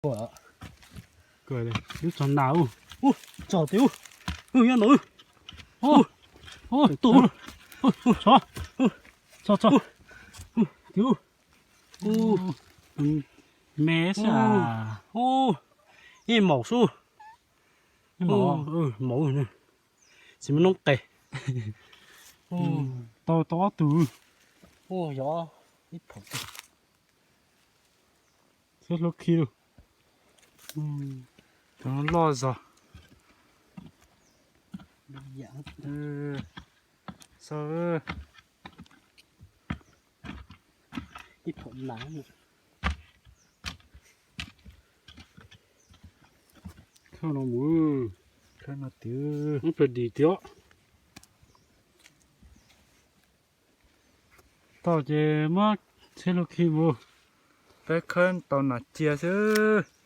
Ua, lub txog nas ub, ub, txog tiag ub, ub, nyob no ub, ub, ub, tuaj ub, ub, txog, txog, txog, tiag ub, ub, me xwb, ub, ib maum xwb, maum, tsis muaj noob qes, tau tau ob tug, ub, yog ib phaum. Seb hlub khi lawm. Tus no loj zog. Xav ib phaum nas. Khawb no mus, khawb no tiag, muab pes dim tiag. Tau ces muab tsheb hlub khi mus. Peb khawb tau nas cia xwb.